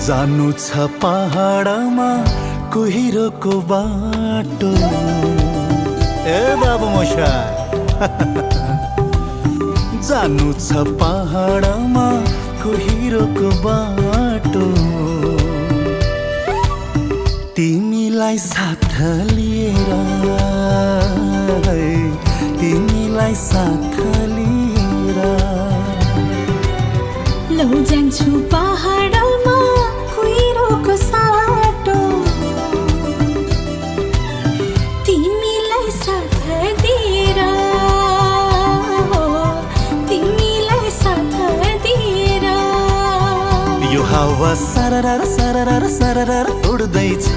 जानु छ पहाडमा कुहिरोको बाटो। ए बाबु मशाय जानु छ पहाडमा कुहिरोको बाटो। तिमीलाई साथ लिएर, तिमीलाई साथ लिएर लौ जान्छु पहाडमा कुहिरोको साटो। तिमीलाई साथ दिएर, तिमीलाई साथ दिएर यो हावा सरर सरर सरर उड्दैछ।